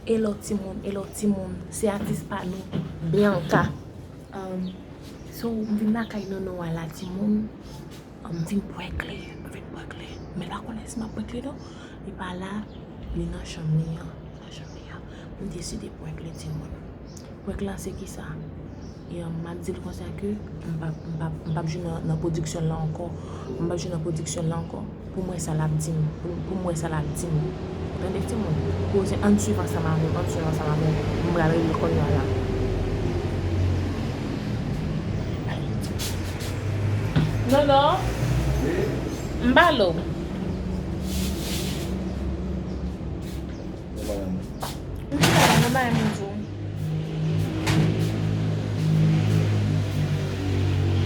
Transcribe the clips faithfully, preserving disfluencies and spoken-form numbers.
Hello timoun, hello timoun, se atis pa nou, Bianca. Um, so, m vin lakay Nono a la timoun, um, m vin bwè kle, m vin bwè kle. Men l pa konnen si m ap bwè kle non, li pa la, li nan chanm li an, nan chanm li an. M deside bwè kle timoun. Bwè kle an se kisa? E, um, m ap di l konsa ke m p ap, m p ap, m p ap jwe nan, nan pwodiksyon la ankò. M p ap jwe nan pwodiksyon la ankò. Pou m wè sa l ap di m. Pou, pou m wè sa l ap di m. Ou tande timoun? Koze, ann swiv ansanm avè m, ann swiv ansanm avè m. M pral rele l kounye a la. Nono? M ba l ou. M chita la, m pa gen moun sou.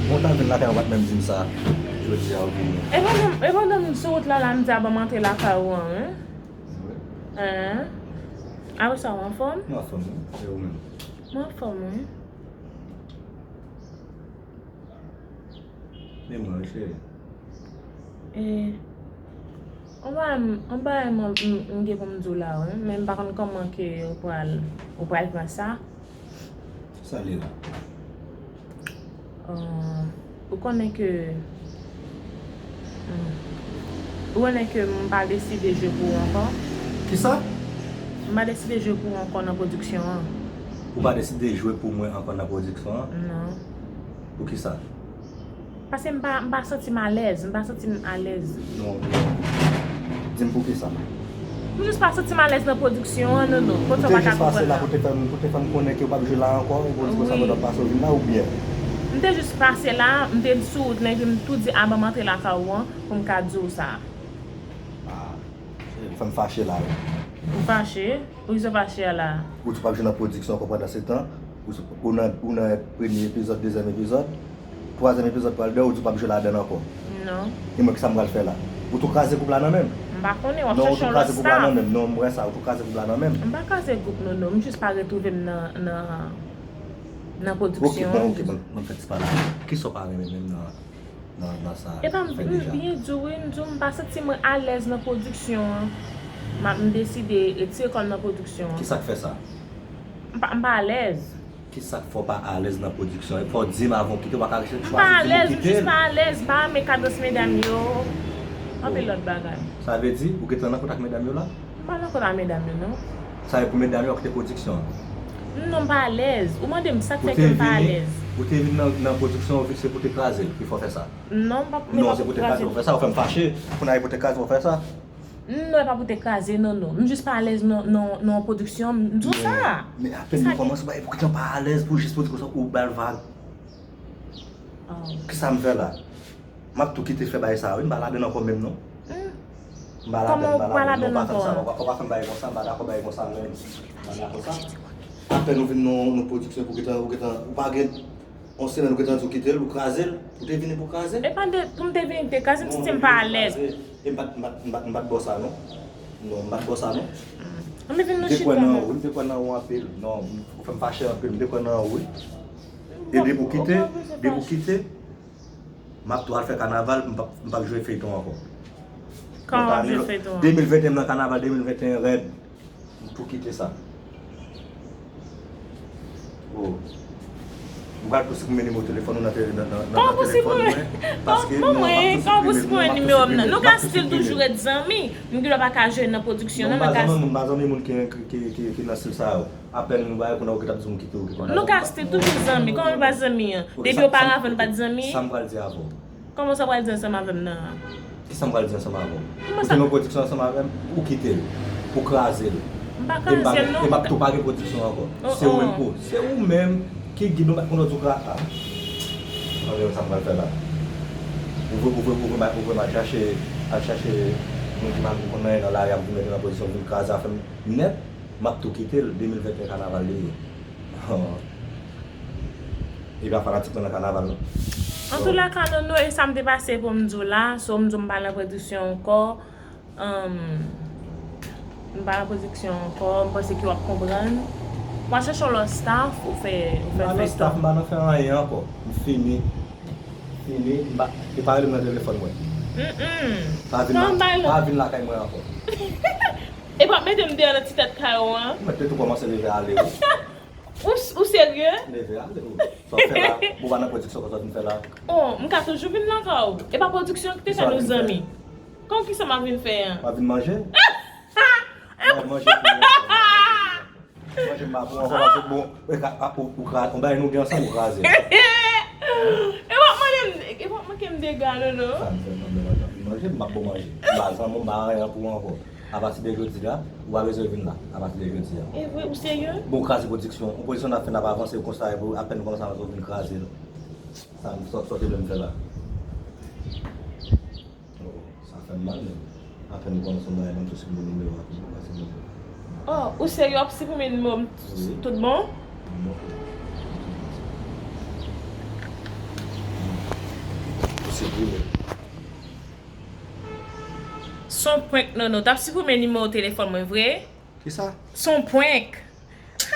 Bon, w ta vin lakay ou pa t menm di m sa. Jodi a ou vini. E pandan, e pandan m sou wout la, la m di a ban m antre lakay ou an, wi. Wi. Hein? Apre sa, ou anfòm? M anfòm, wi. E ou menm? M anfòm, wi. Men mwen, wi, cheri. E, yon bagay m, yon bagay m, m, m gen pou m di w la, wi, men m pa konn kòman ke ou pral, ou pral pran sa. Sa l ye la? Euh, ou konnen ke, hmm, ou konnen ke m pa deside jwe pou ou ankò. Kisa? M pa deside jwe pou ou ankò nan pwodiksyon an. Ou pa deside jwe pou mwen ankò nan pwodiksyon an? Non. Poukisa? Paske m pa, m pa santi m alèz, m pa santi m alèz. Non, non. Di m poukisa? M jis pa santi m alèz nan pwodiksyon an, Nono. Kote w pa ka konprann la? Ou te jis pase la pou te fè m, pou te fè m konnen ke w p ap jwe la ankò, ou pou di konsa pandan pase w vin la, oubyen? M te jis pase la, m te sou wout la, epi m tou di, a, ban m antre lakay ou an, pou m ka di w sa. Ah, fè m fache la, wi. Ou fache? Poukisa w fache a la? Ou di w p ap jwe nan pwodiksyon ankò pandan se tan, ou, ou nan, ou nan premye epizòd, dezyèm epizòd, twazyèm epizòd pral deyò, ou di w p ap jwe ladan l ankò. Non. E mwen, kisa m pral fè la? Ou tou kraze gwoup la nan men m? M pa konnen, w ap chèche yon lòt staff. Non, ou tou kraze gwoup la nan men m. Non, m wè sa, ou tou kraze gwoup la nan men m. M pa kraze gwoup, Nono, m jis pa retwouve m nan, nan, nan pwodiksyon an. Ok, bon, ok, ban m, ban m fè ti pale avè w. Kisa w pa renmen menm nan, nan, nan sa ou fè deja? Epa m, m byen di w, wi, m di w, m pa santi mwen alèz nan pwodiksyon an. M ap, m deside retire kò m nan pwodiksyon an. Kisa k fè sa? M pa, m pa alèz. Kisa k fè w pa alèz nan pwodiksyon an? Fò w di m avan w kite, w pa ka chwazi di m ou kite l. M pa alèz, m jis pa alèz, m pa renmen kadans medam yo. Anpil lòt bagay. Sa vle di, ou gentan nan kontak medam yo la? M pa nan kontak medam yo, non. Sa vle pou medam yo ap kite pwodiksyon an? Non, m pa alèz. Ou mande m sa k fè ke m pa alèz. Ou te vin nan, nan pwodiksyon an, se pou te kraze l, ki fè w fè sa? Non, m pa, m pa pou te kraze l. Non, se pou te kraze l, ou fè sa, ou fè m fache. Kounye a, e pou te kraze, ou fè sa? Non, e pa pou te kraze, non, non. M jis pa alèz nan, nan, nan pwodiksyon, m di w sa. Men, men apèn nou kòmanse, bay, pou kijan pa alèz, pou jis pou di konsa, ou ba l vag. Oh. Kisa m fè la? M ap tou kite fè bagay sa, wi. M pa ladann ankò menm, non. Hmm. M pa ladann, m pa ladann. Kòman ou pa ladann ankò? Non, pa fè m sa, ou pa, ou pa fè m bagay konsa, m pa dakò bagay konsa, menm. M pa dakò sa. Apèn ou vin nan, nan pwodiksyon, pou gentan, ou gentan, ou pa gen yon semèn ou gentan di w kite l, ou kraze l, ou te vini pou kraze l? E pa de, pou m te vini, m te kraze, m santi m pa alèz. Non, ou te vini pou kraze. E m pa t, m pa t, m pa t, m pa t ba w sa, non. Non, m pa t ba w sa, non. Hmm. Ann vin nou chita, non. M te kwè nan ou, wi, m te kwè nan ou anpil. Non, ou fè m fache anpil, m te kwè nan ou, wi. E depi w kite, depi w kite, m ap tou al fè kanaval, m p ap, m p ap jwe feyton ankò. Kòman w ap jwe feyton an? De mil venteyen m nan kanaval, de mil venteyen rèd, m tou kite sa. Oh. M pral tou siprime nimewo telefòn ou nan tele-, nan, nan, nan, nan telefòn mwen, paske non, m ap tou siprime l, m ap tou siprime l, m ap tou siprime l. Nou ka still toujou ret zanmi. M gen dwa pa ka jwe nan pwodiksyon an, men m ka. Non, m pa zanmi moun, m pa zanmi moun ki, ki, ki, ki nan stil sa yo. Apèn nou bay, kounye a ou gentan ap di m kite, ou kite. Nou ka still toujou zanmi. Kòman nou pa zanmi an? Depi oparavan nou pa t zanmi? Sa m pral di avè w. Kòman sa pral di ansanm avè m nan? Kisa m pral di ansanm avè w? Ou te nan pwodiksyon ansanm avè m, ou kite l, ou kraze l. M pa kraze l, non. E m ap tou pa gen pwodiksyon ankò. Se ou menm, oh, se ou menm ki gid mwen pa t konn di w kraze. Anben, sa m pral fè la. Ou vle, ou vle, ou vle m al, ou vle m al chache, al chache moun ki pa konn anyen nan lari a, pou vin mete nan pwodiksyon, vin kraze afè m nèt. M ap tou kite l, de mil venteyen kanaval li ye. Epi a fanatik mwen nan kanaval, non. Antoulèka, Nono, e sa m te pase pou m di w la, so m di w m pa nan pwodiksyon ankò. Anm, m pa nan pwodiksyon ankò, m panse ke w ap konprann. W a chèche yon lòt staff, ou fè, ou fè feyton. M pa nan staff, m pa nan fè anyen ankò. M fini. Fini, m pa, e pa rele m nan telefòn mwen. Mm, mm. Pa vin la, pa vin lakay mwen ankò. E p ap mete m deyò nan ti tèt kay ou an? Ou mèt te tou kòmanse leve ale wi. Ou, ou serye? Leve ale wi. Sa w fè la, ou pa nan pwodiksyon konsa w vin fè la. Oh, m ka toujou vin lakay ou. E pa pwodiksyon ki te fè nou zanmi. Kon kisa m ap vin fè an? W ap vin manje? W ap manje pou mwen. Manje m pa pou ankò paske bon, e ka, a, ou, ou ka, on bagay nou gen ansanm ou kraze. E w ap mande m, e w ap manke m dega, Nono. Sa m fè, m ap manje, m ap bon manje. M pa zanmi, m pa anyen pou ankò. Apati de jodi a, ou pa bezwen vin la. Apati de jodi a. E vre, ou serye? Bon, kraze pwodiksyon. Yon pwodiksyon n ap fè, n ap avanse konsa, epi apèn kòmanse avanse, ou vin kraze l. Sa, sa, sa w te vle m fè la? Oh, sa fè m mal, men. Apèn m kòmanse yon bagay, ban m tou siprime nimewo a pou mwen, pase nimewo. Oh, ou serye w ap siprime nimewo m tout bon? Bon. Ou siprime. Se yon prank, Nono. W t ap siprime nimewo telefòn mwen, vre? Kisa? Se yon prank.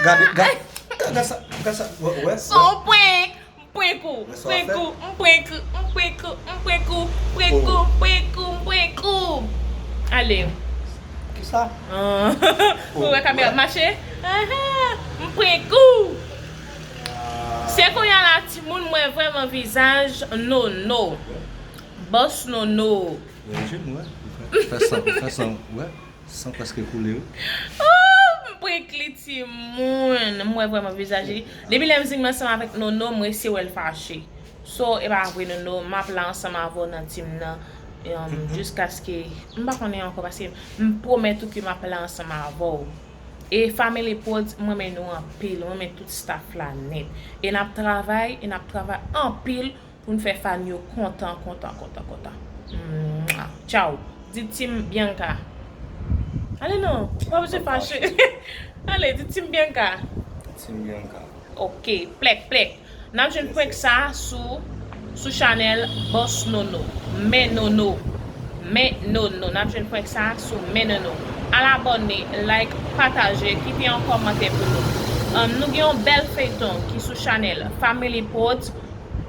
Gade, gade, gade sa, gade sa. Wè, wè, wè. Se yon prank. M prank ou, m prank ou, m prank ou, m prank ou, m prank ou, m prank ou, m prank ou, m prank ou. Ale. Kisa? Ah. Ou wè kamera ap mache? Aha, m prank ou. Ah. Se kounye a la, timoun, mwen vrèman vizaj Nono. Bòs Nono. Fè san, fè san, wè. San prèske koule wi. Oh, m prank li timoun. M wè vrèman vizaj li. Depi lè m zingmen ansanm avèk Nono, m resi wè l fache. So, e pa vre Nono, m ap la ansanm avè w nan team nan. Um, jiskaske, m pa konnen ankò paske m pwomèt ou ke m ap la ansanm avè w. E Family Pods, m renmen nou anpil, m renmen tout staff la nèt. E n ap travay, e n ap travay anpil pou n fè fan yo kontan, kontan, kontan, kontan. Mwah. Tchaw. Di Team Bianca. Ale non, pa bezwen fache. Ale, di Team Bianca. Team Bianca. Ok, plèk, plèk. N ap jwenn prank sa sou, sou chanèl Bòs Nono. Men Nono. Men Nono. N ap jwenn prank sa sou Men Nono. Al abòne, like, pataje, kite yon kòmantè pou nou. Um, nou gen yon bèl feyton ki sou chanèl Family Pods.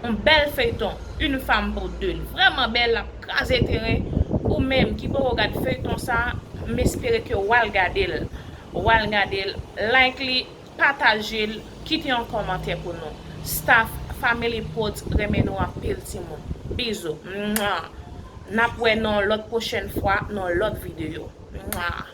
Yon bèl feyton, Une femme pour deux. Vrèman bèl, l ap kraze teren. Ou menm ki poko gad feyton sa, m espere ke w al gade l. W al gade l, like li, pataje l, kite yon kòmantè pou nou. Staff Family Pods renmen nou anpil timoun. Bizou. Mwah. N ap wè nan lòt pwochèn fwa, nan lòt videyo. Mwah.